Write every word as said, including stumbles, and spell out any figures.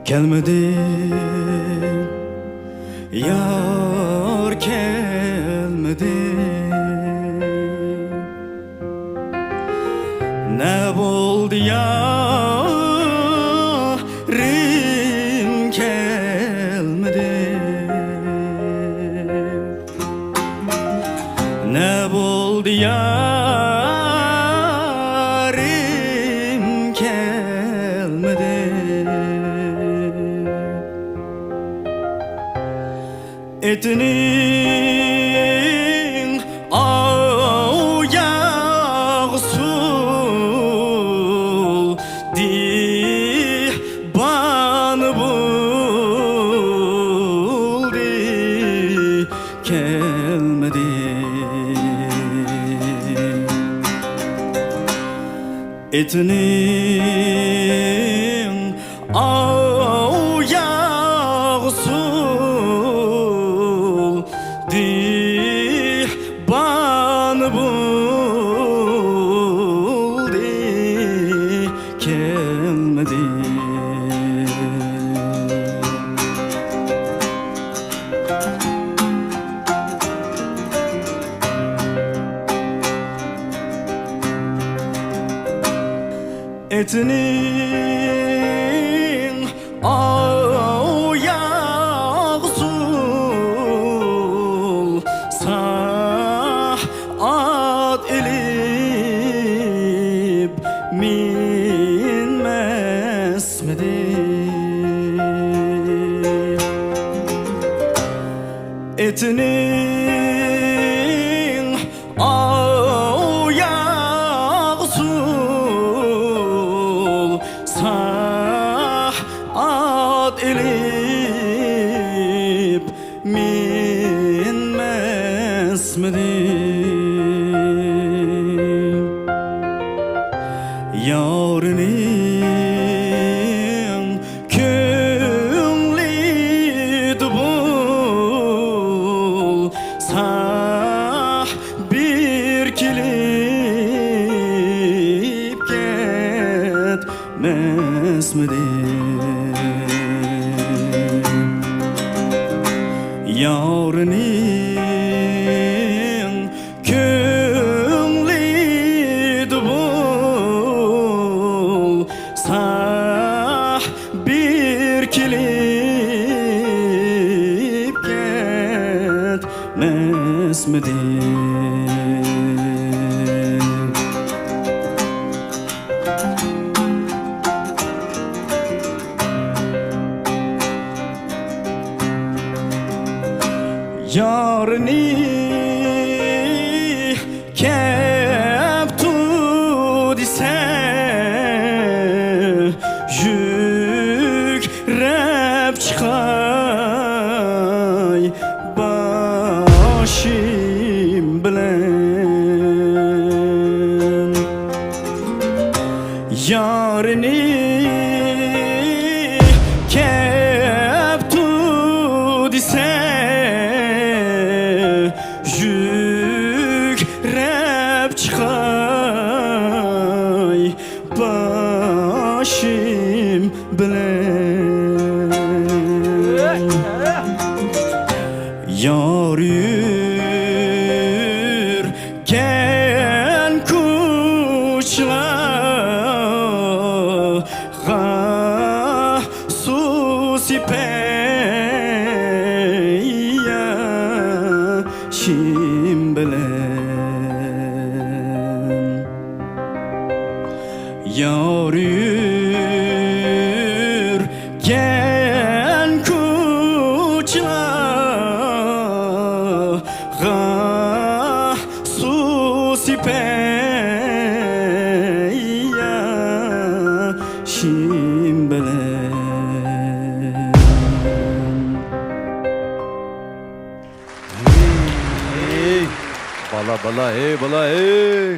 كەلمىدى، يار كەلمىدى. نە بولدى، يارىم كەلمىدى؟ نە بولدى، يارىم كەلمىدى؟ ئېتىنىڭ ئاۋۇ ياغسۇل دىۋانە بولدى، كەلمىدى. ئېتىنىڭ ئاۋۇ ياغسۇل دىۋانە بولدى، كەلمىدى. ئېتىنىڭ ئاۋۇ ياغسۇل سائەت ئېلىپ مىنمەسمىدى؟ ئېتىنىڭ ئاۋۇ ياغسۇل سائەت ئېلىپ مىنمەسمىدى؟ يارىنىڭ كۆڭلىدە بولسا بىر كېلىپ كەتمەسمىدى؟ يارىنىڭ كۆڭلىدە بولسا بىر كېلىپ كەتمەسمىدى؟ يارىنى كەپتۇ دېسە، يۈگرەپ چىقاي باشىم بىلەن. يارىنى كەپتۇ دېسە، يۈگرەپ چىقاي باشىم بىلەن. يار يۈرگەن كوچىلارغا سۇ سېپەي ياشىم بىلەن. يار يۈرگەن كوچىلارغا سۇ سېپەي ياشىم بىلەن. ھېي، بالا، بالا، ھېي، بالا، ھېي.